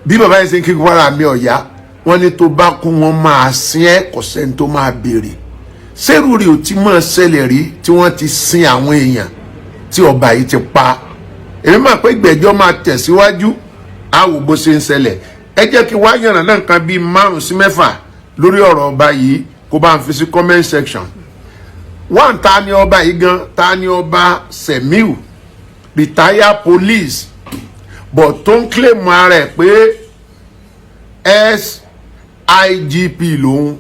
Bí bàbá yẹn ṣe ń kí wàrà mi ọ̀yá, wọ́n ní tó bá kú, wọ́n máa sin ẹ́, kò sẹ́ni tó máa béèrè. Sẹ́rù rí o ti máa ṣẹlẹ̀ rí tí wọ́n ti sin àwọn èèyàn tí ọba yìí ti pa. Èmi máa pé ìgbẹ́jọ́ máa tẹ̀síwájú, àwò bó ṣe ń ṣẹlẹ̀. Ẹ jẹ́ kí wá yànnà náà nǹkan bíi 5 sí 6 lórí ọ̀rọ̀ ọba yìí, kó bá ń fi sí comment section. One, ta ni ọba yìí gan? Ta ni ọba Semiu, retired police, but tó ń claim ara ẹ̀ pé SIGP lòun?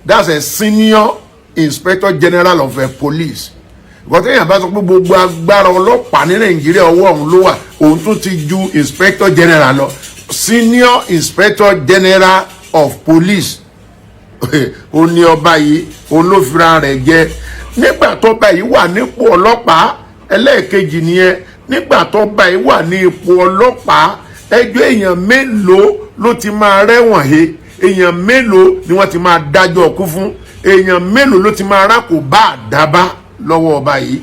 That's a senior inspector general of a police. Ìkọ́ téèyàn bá sọ pé gbogbo agbára ọlọ́pàá ní Nàìjíríà, ọwọ́ òun ló wà, òun tún ti ju inspector general lọ. Senior inspector general of police ó ní ọba yìí, òun ló fira rẹ̀ jẹ nígbà tó ọba yìí wà nípò ọlọ́pàá. Ẹlẹ́ẹ̀kejì nìyẹn. Nígbà tó ọba yìí wà ní ipò ọlọ́pàá, ẹjọ́ èèyàn mélòó ló ti máa rẹ́wọ̀n he? Èèyàn mélòó ni wọ́n ti máa dájọ́ ọkú fún? Èèyàn mélòó ló ti máa rákò bá àdábá lọ́wọ́ ọba yìí?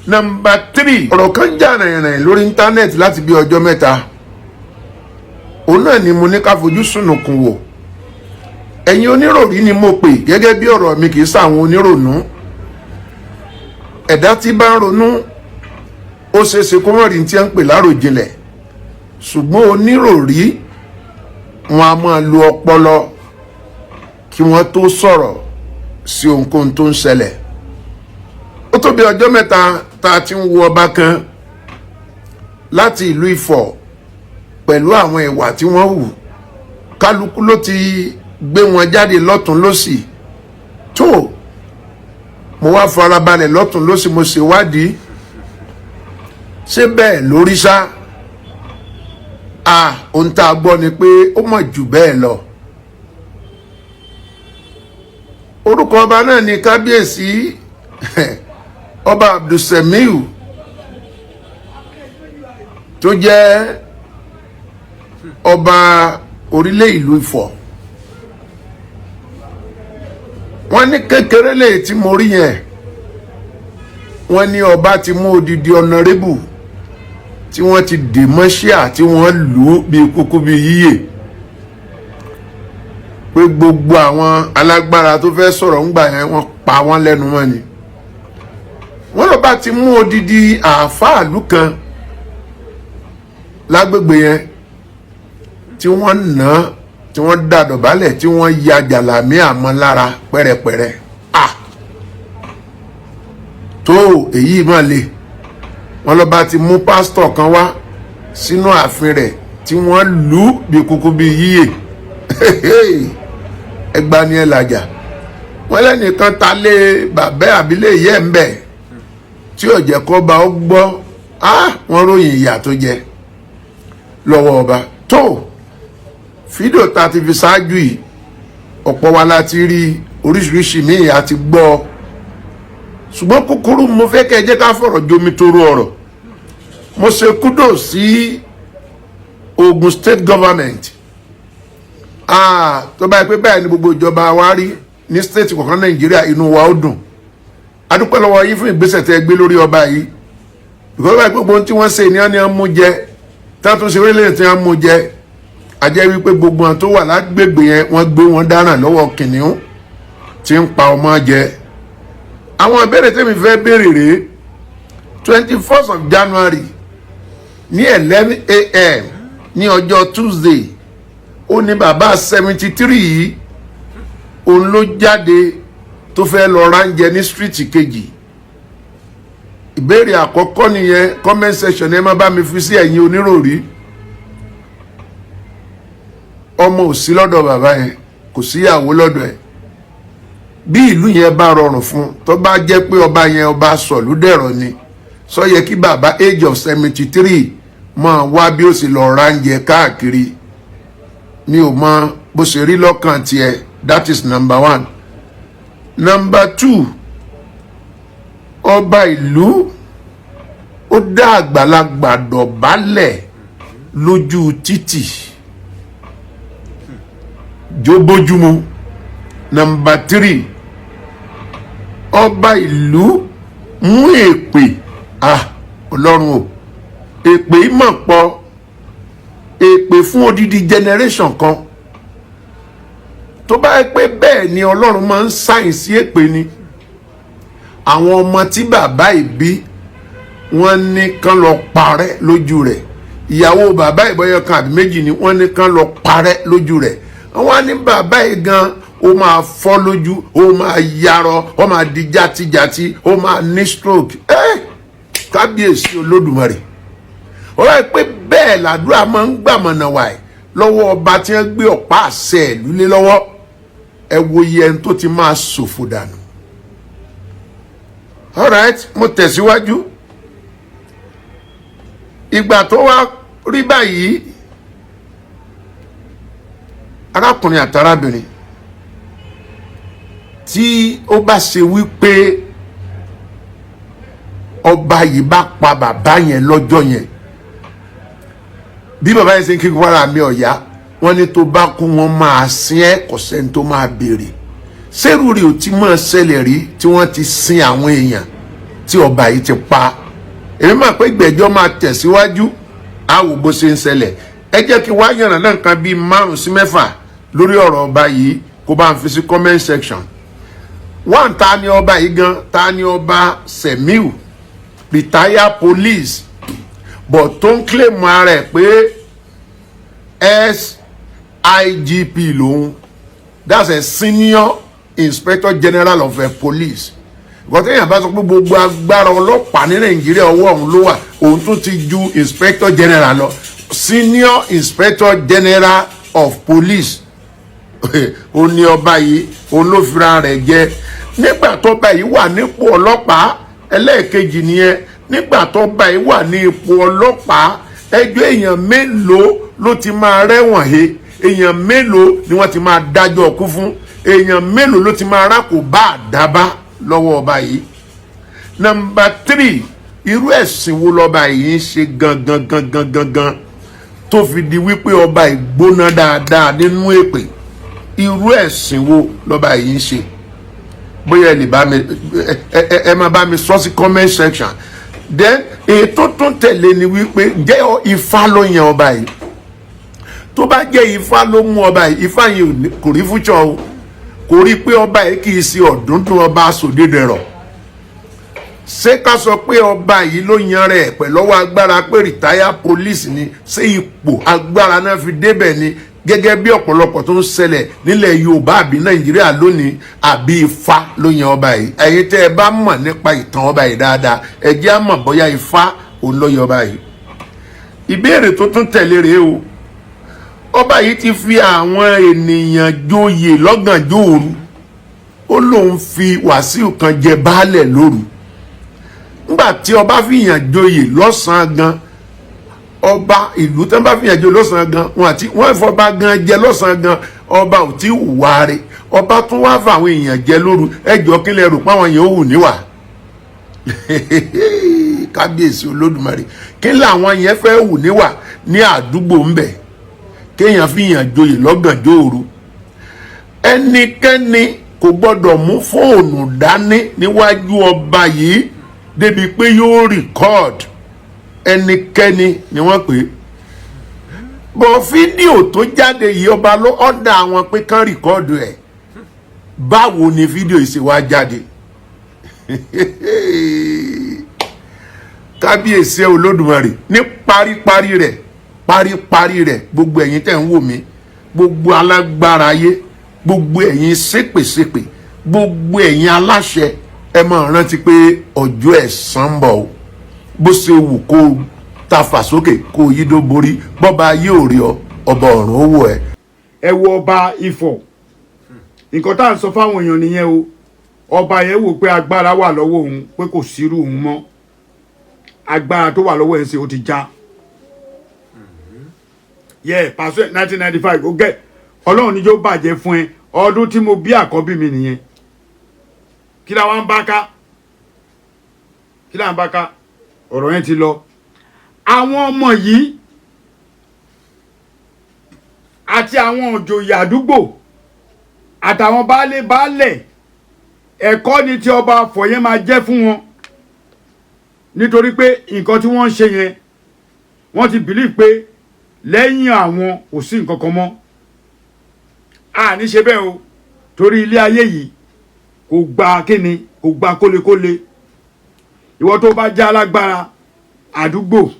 Number three, ọ̀rọ̀ kan jà rìnrìn lórí íńtánẹ́ẹ̀tì láti bí ọjọ́ 3. Òun náà ni mo ní ká fojú sùnùkùn wò. Ẹ̀yin oníròrí ni mo pè gẹ́gẹ́ bí ọ̀rọ̀ mi, kì í sáwọn onírònú. Ẹ̀dá tí bá ń ronú, ó ṣeéṣe kó mọ̀ rí tí ń pè láròjinlẹ̀, ṣùgbọ́n oníròrí wọn a máa lo ọpọlọ kí wọ́n tó sọ̀rọ̀ sí ohunkóhun tó ń ṣẹlẹ̀. Ó tó bí ọjọ́ 3 tá a ti ń wo ọba kan láti ìlú Ifọ̀ pẹ̀lú àwọn ìwà tí wọ́n hù. Kálukú ló ti gbé wọn jáde lọ́tún lọ́sì. Tó mo wá farabalẹ̀ lọ́tún lọ́sì, mo ṣèwádìí, ṣé bẹ́ẹ̀ lórí ṣá? A ohun tá a gbọ́ ni pé ó mọ̀ jù bẹ́ẹ̀ lọ. Orúkọ ọba náà ni Kábíyèsí Ọba Abdulsemiu, tó jẹ́ ọba orílẹ̀ ìlú Ifọ̀. Wọ́n ní kékeré lè tí mo rí yẹn. Wọ́n ní ọba ti mú odidi honourable tí wọ́n ti dè mọ́ṣíà, tí wọ́n lù ú bíi kúkú bíi yíyè, pé gbogbo àwọn alágbára tó fẹ́ sọ̀rọ̀ ńgbà yẹn, wọ́n pa wọ́n lẹ́nu mọ́ ni. Wọ́n lọ bá ti mú odidi àáfàálù kan lágbègbè yẹn tí wọ́n nà á, tí wọ́n dá dọ̀bálẹ̀, tí wọ́n ya jàlámí àmọ́ lára pẹ́rẹpẹ́rẹ. À tó èyí mà le. Wọ́n lọ bá ti mú pásítọ̀ kan wá sínú ààfin rẹ̀ tí wọ́n lù ú bí kúkú bí yíyè. Ẹgbà ni ẹ làjà. Wọ́n lẹ́nìkan ta lé bàbá àbílẹ̀ yẹ́ ń bẹ̀ tí ò jẹ́ kó bá ó gbọ́. Wọ́n ròyìn ìyà tó jẹ lọ́wọ́ ọba. Tó fídíò tá a ti fi ṣáájú yìí, ọ̀pọ̀ wa láti rí oríṣiríṣi míì àti gbọ́, ṣùgbọ́n kúkúrú mo fẹ́ kẹ́ ẹ jẹ́ ká fọ̀rọ̀ jomi toro ọ̀rọ̀. Mo ṣe kudos sí Ogun State government. Tó báyìí pé báyìí ni gbogbo ìjọba wa rí ní state kọ̀ọ̀kan Nàìjíríà, inú wa ó dùn. A dúpẹ́ lọ́wọ́ yín fún ìgbésẹ̀ tẹ́ gbé lórí ọba yìí, because báyìí gbogbo ohun tí wọ́n ṣe ní wọ́n ní wọ́n mú jẹ, tí wọ́n tún ṣe orílẹ̀-èdè tí wọ́n mú jẹ, a jẹ́ wípé gbogbo wọn tó wà lágbègbè yẹn, wọ́n gbé wọn dáràn lọ́wọ́ kìnìún tí ń pa ọmọ jẹ. Àwọn ìbéèrè tẹ́mi fẹ́ béèrè rèé. 21st of January ní 11 a.m. ní ọjọ́ Tuesday, ó ní bàbá 73 yìí, òun ló jáde tó fẹ́ lọ ránjẹ ní street kejì. Ìbéèrè àkọ́kọ́ nìyẹn. Comment section, ẹ má bá mi fi sí, ẹ̀yin oníròrí. Ọmọ ò sí lọ́dọ̀ bàbá yẹn, kò síyàwó lọ́dọ̀ ẹ̀. Bí ìlú yẹn bá rọrùn fún, tó bá jẹ́ pé ọba yẹn ọba sọ̀lúdẹ̀rọ̀ ni, sọ yẹ kí bàbá age of 73 máa wá bí ó sì lọ ránjẹ káàkiri? Mi ò mọ bó ṣe rí lọ́kàn tiẹ̀. That is number one. Number two, ọba ìlú ó dá àgbàlagbà dọ̀bálẹ̀ lójú títì, jó bójúmu? Number three, ọba ìlú mú èpè. Ah, Ọlọ́run o, èpè mọ̀ pọ̀. Èpè fún odidi generation kan. Tó bá yẹ pé bẹ́ẹ̀ ni Ọlọ́run máa ń sáyìn sí èpè ni, àwọn ọmọ tí bàbá yìí bí, wọ́n ní kán lọ parẹ́ lójú rẹ̀. Ìyàwó bàbá ìbọyọ kan àbí méjì ni, wọ́n ní kán lọ parẹ́ lójú rẹ̀. Wọ́n á ní bàbá yìí gan, ó máa fọ́ lójú, ó máa yarọ, ó máa di játíjátí, ó máa ní stroke. Ẹ kábíyèsí Olódùmarè! Ó rẹ pé bẹ́ẹ̀ làdúrà máa ń gbàmọ̀nà wà ẹ̀ lọ́wọ́ ọba tí wọ́n gbé ọ̀pá àṣẹ ìlú lé lọ́wọ́. Ẹ wo iye ẹni tó ti máa ṣòfò dànù. Alright, mo tẹ̀síwájú. Ìgbà tó wá rí báyìí, arákùnrin àtàrábìnrin, tí ó bá ṣe wípé ọba yìí bá pa bàbá yẹn lọ́jọ́ yẹn, bí bàbá yẹn ṣe ń kí wàrà mi ọ̀yá, wọ́n ní tó bá kú, wọ́n máa sin ẹ́, kò sẹ́ni tó máa béèrè. Sẹ́rù rẹ̀ ò ti máa ṣẹlẹ̀ rí tí wọ́n ti sin àwọn èèyàn tí ọba yìí ti pa? Èmi máa pé ìgbẹ́jọ́ máa tẹ̀síwájú, á wò bó ṣe ń ṣẹlẹ̀. Ẹ jẹ́ kí wá yànnà náà nǹkan bíi márùn sí mẹ́fà lórí ọ̀rọ̀ ọba yìí, kó bá ń fi sí comment section. One, ta ni ọba yìí gan? Ta ni ọba Semiu, retire police, but tó ń claim ara ẹ̀ pé SIGP lòun? That's a senior inspector general of police. Ìkọ́tẹ́ èèyàn bá sọ pé gbogbo agbára ọlọ́pàá ní Nàìjíríà, ọwọ́ òun ló wà, òun tún ti ju inspector general lọ. Senior inspector general of police ó ní ọba yìí, òun ló fira rẹ̀ jẹ nígbà tó ọba yìí wà nípò ọlọ́pàá. Ẹlẹ́ẹ̀kejì nìyẹn. Nígbà tó ọba yìí wà ní ipò ọlọ́pàá, ẹjọ́ èèyàn mélòó ló ti máa rẹ́wọ̀n he? Èèyàn mélòó ni wọ́n ti máa dájọ́ ọkú fún? Èèyàn mélòó ló ti máa rákò bá àdábá lọ́wọ́ ọba yìí? Number three, irú ẹ̀sìn wo lọ́ba yìí ń ṣe gangan gangan gangan tó fi di wípé ọba ìgbóná dáadáa nínú èpè? Irú ẹ̀sìn wo lọ́ba yìí ń ṣe? Bóyá ẹ lè bá mi, ẹ máa bá mi sọ sí comment section. Then ètò tó tẹ̀lé ni wípé, ǹjẹ́ Ifá ló yan ọba yìí? Tó bá jẹ́ Ifá ló mú ọba yìí, Ifá yìí kò rí fúnṣọ o, kò rí pé ọba yìí kì í ṣe ọ̀dúndún ọba sòdédẹrọ̀. Ṣé ká sọ pé ọba yìí ló yan rẹ̀ pẹ̀lú ọwọ́ agbára pé retire police ni? Ṣé ipò agbára náà fi débẹ̀ ni, gẹ́gẹ́ bí ọ̀pọ̀lọpọ̀ tó ń ṣẹlẹ̀ nílẹ̀ Yorùbá àbí Nàìjíríà lónìí, àbí Ifá ló yan ọba yìí? Ẹ̀yin tẹ́ ẹ bá mọ̀ nípa ìtàn ọba yìí dáadáa, ẹ jẹ́ á mọ̀ bóyá Ifá òun ló yan ọba yìí. Ìbéèrè tó tún tẹ̀lé rèé o. Ọba yìí ti fi àwọn ènìyàn joyè lọ́gànjọ́ òru. Ó lóun fi Wàsíù kan jẹ baálẹ̀ lóru. Nígbà tí ọba fìyàn joyè lọ́sàn-án gan, ọba ìlú tí wọ́n bá fìyàn joyè lọ́sàn-án gan, wọn àti wọ́n ìfọba gan jẹ lọ́sàn-án gan, ọba ò tí hùwà rẹ̀. Ọba tún wá fà àwọn èèyàn jẹ lóru. Ẹjọ́, kí lẹ rò pé àwọn èèyàn ó hù níwà? Kábíyèsí Olódùmarè! Kí làwọn yẹn fẹ́ hù níwà ní àdúgbò ńbẹ, kéèyàn fìyàn joyè lọ́gànjọ́ òru? Ẹnikẹ́ni kò gbọ́dọ̀ mú fóònù dání níwájú ọba yìí débi pé yóò record ẹnikẹ́ni ni wọ́n pè é. Bọ̀ fídíò tó jáde yìí, ọba ló ọ̀dà àwọn pé kán record ẹ̀. Báwo ni fídíò yìí ṣe wá jáde? Kábíyèsí ẹ Olódùmarè! Ní paríparí rẹ̀, paríparí rẹ̀, gbogbo ẹ̀yin tẹ̀ ń wò mí, gbogbo alágbára ayé, gbogbo ẹ̀yin ṣépèṣépè, gbogbo ẹ̀yin aláṣẹ, ẹ máa rántí pé ọjọ́ ẹ̀san ń bọ̀ o. Bó ṣe wù kó o ta fà sókè, kó o yídó borí, bọ́ba ayé ò rí ọ, ọba ọ̀run ó wò ẹ́. Ẹ wo ọba Ifọ̀. Nǹkan tá à ń sọ fáwọn èèyàn nìyẹn o. Ọba yẹn wò pé agbára wà lọ́wọ́ òun, pé kò sírú òun mọ́. Agbára tó wà lọ́wọ́ ẹ̀ ń ṣe ó ti já yẹ pàṣẹ. 1995, ó gẹ Ọlọ́run ní yóò bàjẹ́ fún ẹ. Ọdún tí mo bí àkọ́bí mi nìyẹn. Kí la wá ń bá ká? Kí la ń bá ká? Ọ̀rọ̀ yẹn ti lọ. Àwọn ọmọ yìí àti àwọn òjòyè àdúgbò àtàwọn baálé baálẹ̀, ẹ̀kọ́ ni tí ọba Ifọ̀ yẹn máa jẹ́ fún wọn, nítorí pé nǹkan tí wọ́n ń ṣe yẹn, wọ́n ti believe pé Lẹ́yìn àwọn, kò sí nǹkan kan mọ́. A ní ṣe bẹ́ẹ̀ o, torí ilé ayé yìí kò gba kíni, kò gba kólekóle. Ìwọ tó bá já alágbára àdúgbò,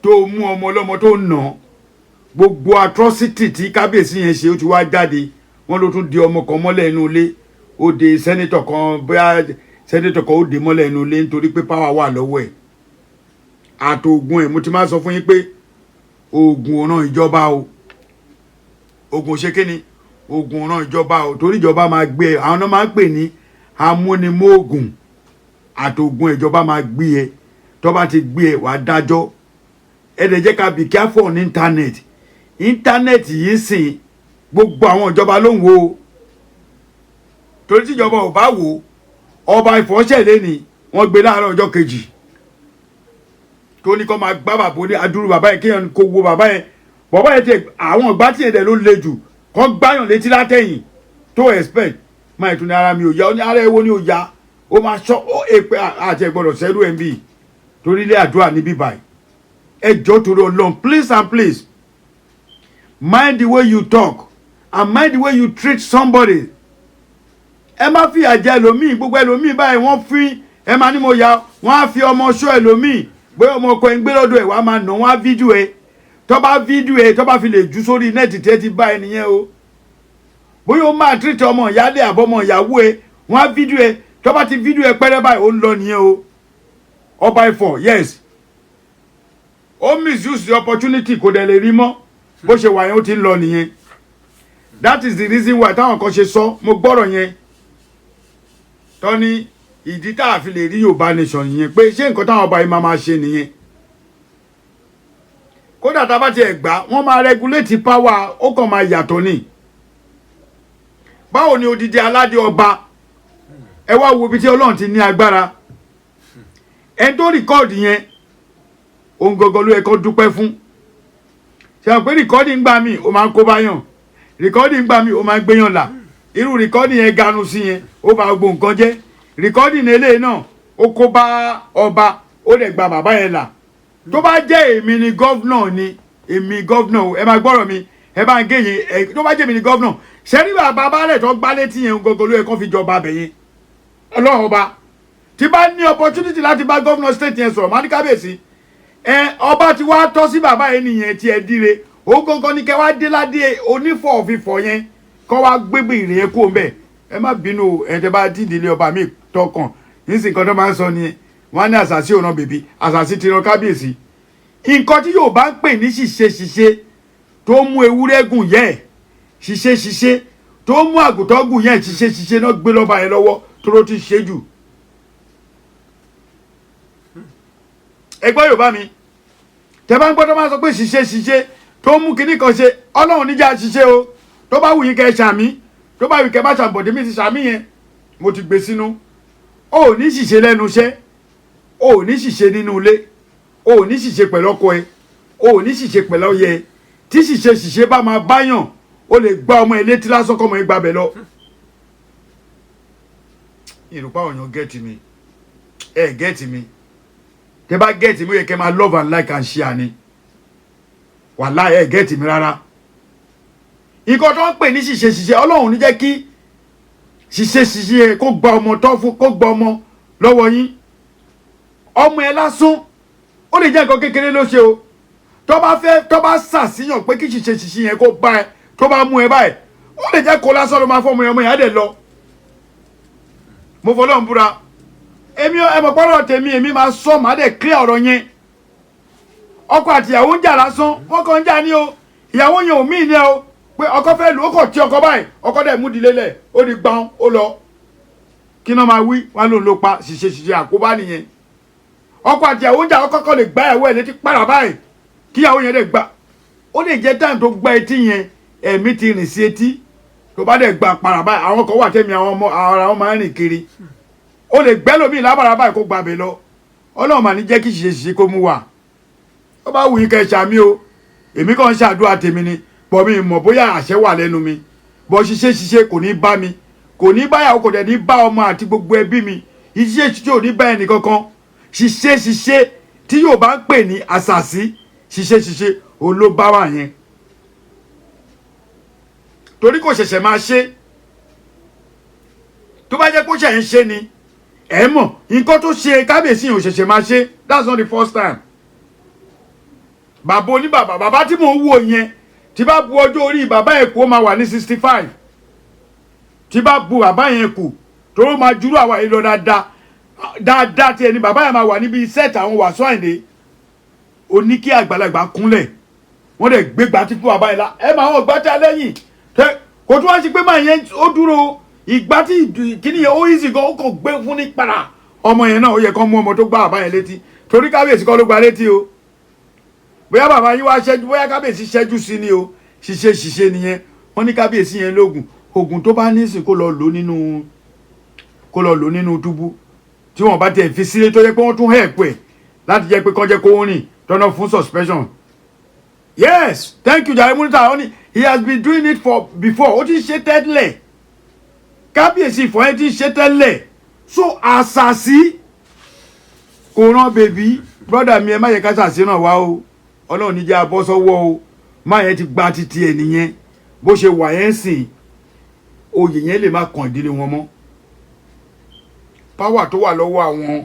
tó mú ọmọ ọlọ́mọ, tó nà án, gbogbo atrocity tí kábíyèsí yẹn ṣe, ó ti wá jáde. Wọ́n ló tún di ọmọ kan mọ́lẹ̀ inú ilé. Ó de senator kan, bóyá senator kan, ó de mọ́lẹ̀ inú ilé nítorí pé power wà lọ́wọ́ ẹ̀ àtòògùn ẹ̀. Mo ti máa sọ fún yín pé oògùn ò ràn ìjọba o. Oògùn ṣe kíni? Oògùn ò ràn ìjọba o, torí ìjọba máa gbé ẹ. Àwọn náà máa ń pè ní amúnimóògùn àtòògùn. Ìjọba máa gbé ẹ. Tó bá ti gbé ẹ, wàá dájọ́. Ẹ dẹ̀ jẹ́ ká be careful on internet. Internet yìí sìn, gbogbo àwọn ìjọba ló ń wo o, torí tíjọba ò bá wò ó, ọba ìfọ́sẹ̀lẹ̀ ni wọ́n gbé láàárọ̀ ọjọ́ kejì tó ní kó máa gbá bàbá ní adúrú bàbá yẹn, kéèyàn kó wo bàbá yẹn. Bàbá yẹn tiẹ̀, àwọn ìgbà tí yẹn dẹ̀ ló le jù, kó gbáyàn létí látẹ̀yìn tó expect máa tún ní ara mi ò yá. Ó ní ara ẹ̀ wo ni ò yá? Ó máa sọ ó èpè àti ẹ̀gbọ́dọ̀ sẹ́rù ẹ̀ ń bì torí ilé àdúrà níbí báyìí. Ẹ jọ̀ọ́, torí Ọlọ́run, please and please, mind the way you talk and mind the way you treat somebody. Ẹ má fi àjẹ ẹlòmíì. Gbogbo ẹlòmíì báyìí, wọ́n fi ẹ máa ní mo ya, wọ́n á fi ọmọ ṣọ́ ẹlòmíì, bóyá ọmọ ọkọ ẹ ń gbé lọ́dọ̀ ẹ̀, wàá máa nà wọ́n á fídíò ẹ. Tó bá fídíò ẹ, tó bá fi lè jù sórí net, tí ẹ ti bá ẹ nìyẹn o. Bóyá ó máa treat ọmọ ìyáálé àbọ̀mọ ìyàwó ẹ, wọ́n á fídíò ẹ. Tó bá ti fídíò ẹ pẹ́rẹ́ báyìí, ó ń lọ nìyẹn o. Ọba Ifọ̀, yes, ó misuse the opportunity, kò dẹ̀ lè rí mọ́. Bó ṣe wà yẹn, ó ti ń lọ nìyẹn. That is the reason why táwọn kan ṣe sọ, mo gbọ́rọ̀ yẹn tọ́ni, ìdí tá a fi lè rí Yorùbá nation nìyẹn, pé ṣé nǹkan táwọn ọba yìí máa máa ṣe nìyẹn? Kódà tá a bá tiẹ̀ gbà, wọ́n máa regulate power, ó kàn máa yàtọ̀ ni. Báwo ni odidi aládé ọba? Ẹ wá wo ibi tí Ọlọ́run ti ní agbára. Ẹni tó record yẹn, ohun gangan ló yẹ kó dúpẹ́ fún. Ṣe àwọn pé record ń gbà mí, ó máa ń kó báyàn. Record ń gbà mí, ó máa ń gbéyàn là. Irú record yẹn ganu sí yẹn, ó bá gbogbo nǹkan jẹ́. Record eléyìí náà, ó kó bá ọba, ó dẹ̀ gba bàbá yẹn là. Tó bá jẹ́ èmi ni governor ni, èmi governor, ẹ máa gbọ́rọ̀ mi, ẹ bá ń gé yẹn ẹ. Tó bá jẹ́ èmi ni governor, ṣẹ́rí bàbá baálẹ̀ tó gbá létí yẹn gangan ló yẹ kó fi jọba abẹ yẹn. Ọlọ́run ọba, tí bá ní opportunity láti bá governor state yẹn sọ̀rọ̀, má ní kábíyèsí ẹ, ọba tí wàá tọ́ sí bàbá yẹn nìyẹn tí ẹ díre ó gangan ní kẹ wá dé ládé onífọ̀ òfìfọ̀ yẹn, kọ́ wá gbégbé ìrìn yẹn kó mbẹ́. Ẹ má bínú ẹ, tẹ bá dídì ilé ọba mi tọkàn nísìnyí, nǹkan tó máa ń sọ ni wọ́n á ní àṣàṣì òràn bèbí, àṣàṣì ti ran kábíyèsí. Nǹkan tí yóò bá ń pè ní ṣìṣe ṣìṣe tó mú ewúrẹ́ gùn yẹ, ṣìṣe ṣìṣe tó mú àgùntàn gùn yẹ, ṣìṣe ṣìṣe náà gbé lọ́ba yẹn lọ́wọ́ tó ló ti ṣe jù. Ẹgbẹ́ Yorùbá mi, tẹ bá ń gbọ́dọ̀ máa sọ pé ṣìṣe ṣìṣe tó mú kinní kan ṣe, Ọlọ́run níjà ṣìṣe o. Tó bá wù yín kẹ́ ṣàmì, tó bá wù kẹ́ bá ṣàbọ̀dé mi ti ṣàmì yẹn, mo ti gbé sínú. O ò ní ṣìṣe lẹ́nu iṣẹ́, o ò ní ṣìṣe nínú ilé, o ò ní ṣìṣe pẹ̀lú ọkọ ẹ, o ò ní ṣìṣe pẹ̀lú ọyẹ ẹ. Tí ṣìṣe ṣìṣe bá máa báyàn, o lè gbá ọmọ ẹ létí lásán, kọ́mọ ẹ gbàbẹ lọ. Ìrùpá ọ̀yàn get mi, ẹ get mi. Tẹ bá get mi, ó yẹ kẹ́ máa love and like and share ni. Wàláhì, ẹ get mi rárá. Nǹkan tó ń pè ní ṣìṣe ṣìṣe, Ọlọ́run ní jẹ́ kí ṣìṣe ṣìṣe kó gba ọmọ tó fún, kó gba ọmọ lọ́wọ́ yín. Ọmọ ẹ lásán, ó lè jẹ́ nǹkan kékeré ló ṣe o. Tó bá fẹ́, tó bá ṣàṣìyàn pé kí ṣìṣe ṣìṣe yẹn kó bá ẹ, tó bá mú ẹ báyìí, ó lè jẹ́ kó lásán ló máa fọ́ ọmọ yẹn, ọmọ yẹn á dẹ̀ lọ. Mo fọlọ́run búra, èmi ẹ mọ̀ pọ́nrọ̀ tèmi, èmi máa sọ, màá dẹ̀ clear ọ̀rọ̀ yẹn. Ọkọ àti ìyàwó ń jà lásán, wọ́n kàn ń jà ní o. Ìyàwó yẹn ò mí ní ẹ o, pé ọkọ fẹ́ lù ó, kàn tí ọkọ báyìí, ọkọ dẹ̀ mú dilé lẹ̀, ó di gbọ́n, ó lọ. Kí náà máa wí? Wọn lòun ló pa. Ṣìṣe ṣìṣe àkóbá nìyẹn. Ọkọ àti ìyàwó ń jà, ọkọ kan lè gbá ìyàwó ẹ̀ létí pàrà báyìí, kí ìyàwó yẹn dẹ̀ gbà. Ó lè jẹ́ time tó gbá etí yẹn, ẹ̀mí ti rìn sí etí. Tó bá dẹ̀ gbà pàrà báyìí, àwọn kan wà tẹ́mi àwọn ọmọ ara wọn máa ń rìn kiri, ó lè gbẹ́ lómi lábàrá báyìí kó gbàbẹ̀ lọ. Ọlọ́run mà ní jẹ́ kí ṣìṣe ṣìṣe kó mú wa. Ó bá wù yín kẹ́ ṣàmì o, èmi kàn ń ṣàdúrà tèmi ni bọ̀, mi mọ̀ bóyá àṣẹ wà lẹ́nu mi bọ̀. Ṣiṣẹ́ ṣiṣẹ́ kò ní bá mi, kò ní báyàwó, kò dẹ̀ ní bá ọmọ àti gbogbo ẹbí mi. Ṣiṣẹ́ ṣiṣẹ́ ò ní bá ẹnì kankan. Ṣiṣẹ́ ṣiṣẹ́ tí yóò bá ń pè ní àṣàṣì, ṣiṣẹ́ ṣiṣẹ́ Òun ló bá wà yẹn, torí kò ṣẹ̀ṣẹ̀ máa ṣe. Tó bá jẹ́ kó ṣẹ̀ ń ṣe ni, ẹ mọ̀ nǹkan tó ṣe kábíyèsí yẹn, ò ṣẹ̀ṣẹ̀ máa ṣe. That's not the first time. Bàbá oníbàbà, bàbá tí mò ń wò yẹn, tí bá bu ọjọ́ orí bàbá yẹn kù, ó máa wà ní 65. Tí bá bu bàbá yẹn kù, tó máa júrò àwa yìí lọ dáadáa dáadáa, tí ẹni bàbá yẹn máa wà níbi set àwọn Wàsíù Àyìndé. Ó ní kí àgbàlagbà kúnlẹ̀, wọ́n dẹ̀ gbé gbàtí fún bàbá yẹn la. Ẹ máa wọ́n gbàtí alẹ́yìn tẹ kò tún wá sí pé máa yẹn ó dúró ìgbà tí kíní yẹn ó easy gan, ó kàn gbé fún ní padà. Ọmọ yẹn náà, ó yẹ kán mú ọmọ tó gbá bàbá yẹn létí, torí kábíyèsí kọ́ ló gba létí o. Bóyá bàbá yín wá ṣẹ́jú, bóyá kábíyèsí ṣẹ́jú sí ni o. Ṣiṣẹ́ ṣiṣẹ́ nìyẹn. Wọ́n ní kábíyèsí yẹn lóògùn, oògùn tó bá ní sìn, kó lọ lò nínú túbú. Tí wọ́n bá tiẹ̀ fi sílé, tó jẹ́ pé wọ́n tún help ẹ̀ láti jẹ́ pé kán jẹ́ kó rìn tọ́nà fún suspension. Yes, thank you jare. Munita ó ní he has been doing it for before. Ó ti ṣe tẹ́lẹ̀, kábíyèsí Ifọ̀ yẹn ti ṣe tẹ́lẹ̀. So àṣàṣì kò rán baby brother mi. Ẹ má yẹ ká ṣàṣì ràn wá o. Ọlọ́run ní jẹ́ abọ́ sọ́wọ́ o. Má yẹn ti gba titi ẹ̀ nìyẹn. Bó ṣe wà yẹn sìn, oyè yẹn lè má kàn ìdílé wọn mọ́. Power tó wà lọ́wọ́ àwọn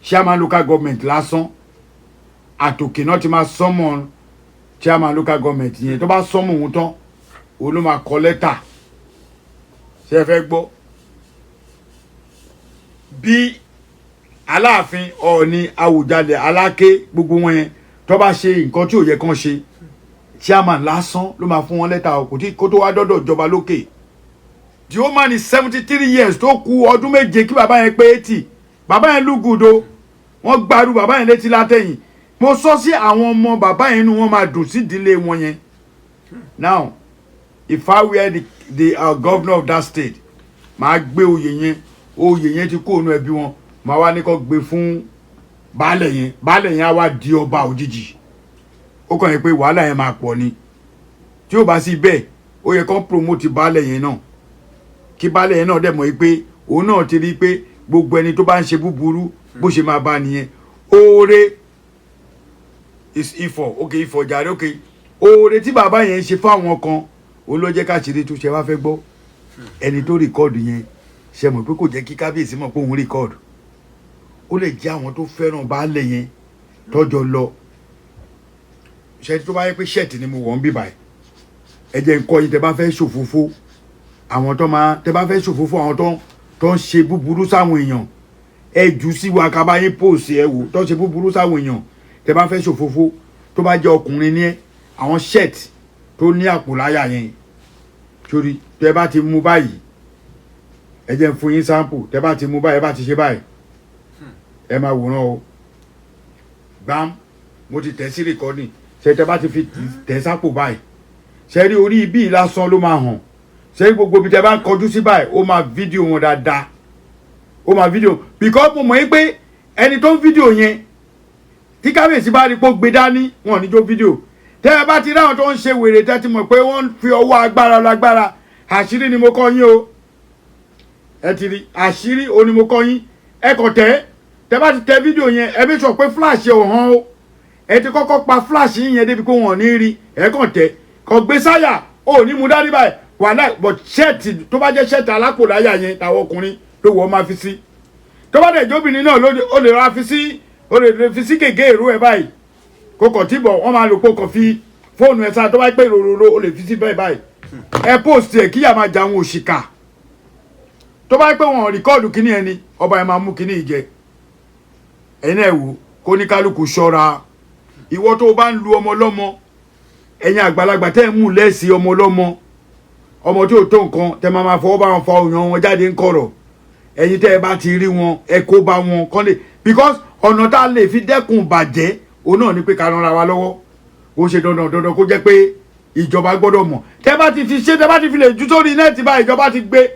chairman local government lásán, àtòkè náà ti máa sọ́mọ̀ chairman local government yẹn. Tó bá sọ́mọ̀ òun tán, òun ló máa kọ lẹ́tà. Ṣé ẹ fẹ́ gbọ́? Bí Aláàfin, Ọọ̀ni, Àwùjalẹ̀, Aláké, gbogbo wọn yẹn, tó bá ṣe nǹkan tí ò yẹ kán ṣe, chairman lásán ló máa fún wọn lẹ́tà. Kò tí kó tó wá dọ́dọ̀ ìjọba lókè. The old man is 73 years. Tó kù ọdún 7 kí bàbá yẹn pé 80. Bàbá yẹn lúgùdò, wọ́n gbárù bàbá yẹn létí látẹ̀yìn. Mo sọ sí àwọn ọmọ bàbá yẹn, inú wọn máa dùn sí ìdílé wọn yẹn. Now, if I were the governor of that state, màá gbé oyè yẹn. Oyè yẹn ti kó ònú ẹbí wọn, màá wá ní kó gbé fún baálẹ̀ yẹn. Baálẹ̀ yẹn á wá di ọba òjijì. Ó kàn yín pé wàhálà yẹn máa pọ̀ ni. Tí ó bá sí bẹ́ẹ̀, ó yẹ kó promote baálẹ̀ yẹn náà, kí baálẹ̀ yẹn náà dẹ̀ mọ̀ pé òun náà ti rí i pé gbogbo ẹni tó bá ń ṣe búburú, bó ṣe máa bá nìyẹn. Oore is Ifọ̀. Ok, Ifọ̀ jàre. Ok, oore tí bàbá yẹn ń ṣe fáwọn kan, òun ló jẹ́ ká ṣeré tó ṣe wá fẹ́ gbọ́. Ẹni tó record yẹn, ṣe mọ̀ pé kò jẹ́ kí kábíyèsí mọ̀ pé òun record? Ó lè jẹ́ àwọn tó fẹ́ràn baálẹ̀ yẹn tọ́jọ́ lọ ṣe. Tó bá yẹ pé shirt ni mo wọ̀ ń bì báyìí, ẹ jẹ́ nǹkan yìí. Tẹ bá fẹ́ ṣòfófó, àwọn tó máa, tẹ bá fẹ́ ṣòfófó, àwọn tó ń ṣe búburú sáwọn èèyàn, ẹ jù sí wa ká bá yín post. Ẹ wò, tó ń ṣe búburú sáwọn èèyàn, tẹ bá fẹ́ ṣòfófó, tó bá jẹ́ ọkùnrin ní ẹ, àwọn shirt tó ní àpò láyà yẹn sórí, tẹ bá ti mú báyìí, ẹ jẹ́ n fún yín sample. Tẹ bá ti mú báyìí, ẹ bá ti ṣe báyìí, ẹ máa wòran o. Gbám, mo ti tẹ̀ sí recording. Ṣe tẹ bá ti fi tẹ̀ sápò báyìí, ṣe rí orí ibi lásán ló máa hàn. Ṣe rí gbogbo ibi tẹ bá ń kọjú sí báyìí, ó máa fídíò wọn dáadáa. Ó máa fídíò, because mo mọ̀ yín pé ẹni tó ń fídíò yẹn, tí kábíyèsí bá rí pé ó gbé dání, wọn ò ní jó fídíò. Tẹ́ ẹ bá ti ráwọn tó ń ṣe wèrè, tẹ́ ti mọ̀ pé wọ́n ń fi ọwọ́ agbára lágbára, àṣírí ni mo kọ́ yín o. Ẹ ti rí àṣírí o ni mo kọ́ yín. Ẹ kàn tẹ́ tẹ́ bá ti tẹ fídíò yẹn, ẹ bí sọ pé flash ò hàn o. Ẹ ti kọ́kọ́ pa flash yín yẹn débi pé wọn ò ní rí. Ẹ kàn tẹ́, kàn gbé sáyà, ò ní mú dání báyìí, wàhálà. But shirt tó bá jẹ́ shirt alápò láyà yẹn, tàwọn ọkùnrin ló wọ́ máa fi sí. Tó bá dẹ̀ jóbìnrin náà, ó lè ra fi sí, ó lè fi sí gègé èrò ẹ̀ báyìí, kó kàn tí bọ̀ wọ́n máa lò kó kàn fi fóònù ẹ̀ sáà. Tó bá pẹ́ rororo, ó lè fi sí bẹ́ẹ̀ báyìí. Ẹ post ẹ̀ kíyà máa jà àwọn òṣìkà. Tó bá pẹ́ wọn record kíní ẹni, ọba ẹ̀ máa mú kíní ìjẹ. Ẹ̀yin náà wò, kó ní kálukú ṣọ́ra. Ìwọ tó o bá ń lu ọmọ lọ́mọ, ẹ̀yin àgbàlagbà tẹ́ ẹ̀ ń mú lẹ́sì ọmọ lọ́mọ, ọmọ tí ò tó nǹkan, tẹ́ máa máa fọwọ́ bá wọn fa òyàn wọn jáde ń kọ̀rọ̀, ẹ̀yin tẹ́ ẹ bá ti rí wọn, ẹ kó bá wọn kán lè, because ọ̀nà tá a lè fi dẹ́kun bàjẹ́, òun náà ni pé ká ranra wa lọ́wọ́. Ó ṣe dandan dandan kó jẹ́ pé ìjọba gbọ́dọ̀ mọ̀. Tẹ́ bá ti fi ṣe, tẹ́ bá ti fi lè jù sórí net bá, ìjọba ti gbé.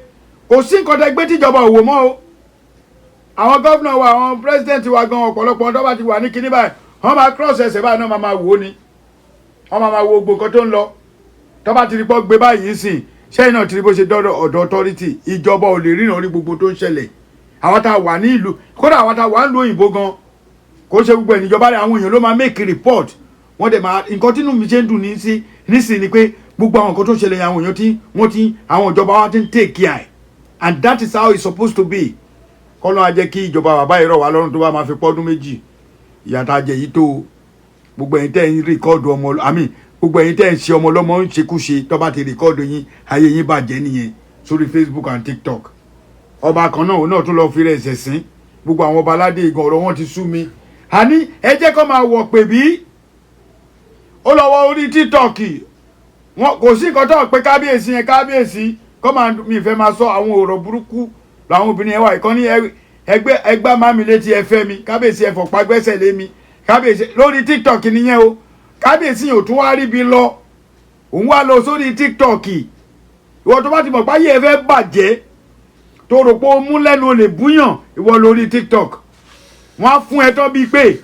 Kò sí nǹkan tẹ́ gbé tíjọba ò wò mọ́ o. Àwọn gómìnà wa, àwọn president wa gan, ọ̀pọ̀lọpọ̀ ọ̀dọ́ bá ti wà ní kinní báyìí, wọ́n máa cross ẹsẹ̀ báyìí náà, máa máa wò ó ni. Wọ́n máa máa wo gbogbo nǹkan tó ń lọ. Tó bá ti rí pọ́ gbé báyìí sìn, sẹ́yìn náà ti rí bó ṣe dọ́dọ̀ ọ̀dọ̀ authority, ìjọba ò lè ríran rí gbogbo tó ń ṣẹlẹ̀. Àwọn tá a wà ní ìlú, kódà àwọn tá a wà ń lu òyìnbó gan, kó ṣe gbogbo ìjọba rẹ̀. Àwọn èèyàn ló máa make report. Wọ́n dẹ̀ máa nǹkan tínú mi ṣe ń dùn ní sí nísìnyí ni pé gbogbo àwọn nǹkan tó ṣẹlẹ̀ yẹn, àwọn èèyàn tí wọ́n ti, àwọn ìjọba wa ti ń take care, and that is how it's supposed to be. Kọ́lọ́n á jẹ́ kí ìjọba bàbá yìí rọ̀ wá lọ́rùn tó bá máa fi pọ́dún 2. Ìyà tá a jẹ yìí tó o. Gbogbo ẹ̀yin tẹ́ ń record ọmọ àmì, gbogbo ẹ̀yin tẹ́ ń ṣe ọmọ ọlọ́mọ ń ṣekúṣe, tó bá ti record yín, ayé yín bàjẹ́ nìyẹn sórí Facebook and TikTok. Ọba kan náà, òun náà tún lọ fi rẹ̀ ṣẹ̀sín. Gbogbo àwọn ọba aládé ìgàn, ọ̀rọ̀ wọn ti sú mi. Àní ẹ jẹ́ kó máa wọ̀ pè bí ó lọ wọ orí TikTok, wọn kò sí nǹkan tó pé kábíyèsí yẹn, kábíyèsí kó máa mi fẹ́ máa sọ àwọn ọ̀rọ̀ burúkú làwọn obìnrin yẹn wà. Ìkànnì ẹgbẹ́ ẹgbẹ́ má mi létí, ẹ fẹ́ mi kábíyèsí, ẹ fọ̀pá gbẹ́sẹ̀ lé mi kábíyèsí, lórí TikTok nìyẹn o. Kábíyèsí yìí ò tún wá rí bi lọ, òun wá lọ sórí TikTok. Ìwọ tó bá ti mọ̀ páyé ẹ fẹ́ bàjẹ́, tó rò pé ó mú lẹ́nu, o lè búyàn, ìwọ lórí TikTok, wọ́n á fún ẹ tán bíi pé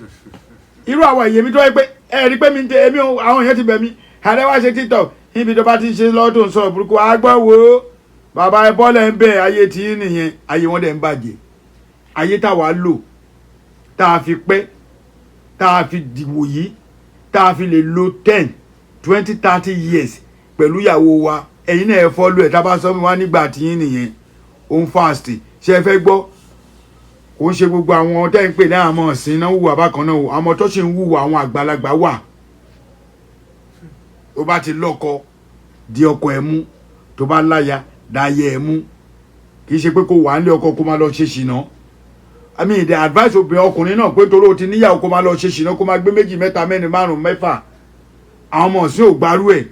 irú àwọn èyí tó yẹ pé ẹ rí pé mi ń tẹ èmi ò, àwọn èèyàn ti bẹ̀ mí, ààrẹ wá ṣe TikTok níbi tó bá ti ń ṣe lọ́dún sọ̀rọ̀ burúkú agbọ́ wo bàbá ẹ bọ́lẹ̀ ń bẹ̀. Ayé tí ń nìyẹn, ayé wọn dẹ̀ ń bàjẹ́. Ayé táwa lò, tá a fi pẹ́, tá a fi dìwò yìí, tá a fi lè lo 10, 20, 30 years pẹ̀lú ìyàwó wa, ẹ̀yin náà ẹ follow ẹ̀. Tá a bá sọ mi wá nígbà tí yín nìyẹn, ó ń fast. Ṣé ẹ fẹ́ gbọ́? Kò ń ṣe gbogbo àwọn tẹ́ ń pè ní àmọ́ ọ̀sìn náà wùwà bákan náà o. Àwọn tó sì ń wùwà àwọn àgbàlagbà wà. Tó bá ti lọ́kọ, di ọkọ ẹ̀ mú. Tó bá láya, dáyé ẹ̀ mú. Kì í ṣe pé kó wà nílé ọkọ kó máa lọ ṣe ṣìnà. I mean, the advice obìnrin, ọkùnrin náà, pé torí o ti níyàwó, kó máa lọ ṣe ṣìnà, kó máa gbé méjì, mẹ́ta, mẹ́rin, márùn, mẹ́fà, àwọn ọmọ ọ̀sìn ò gbárù ẹ̀.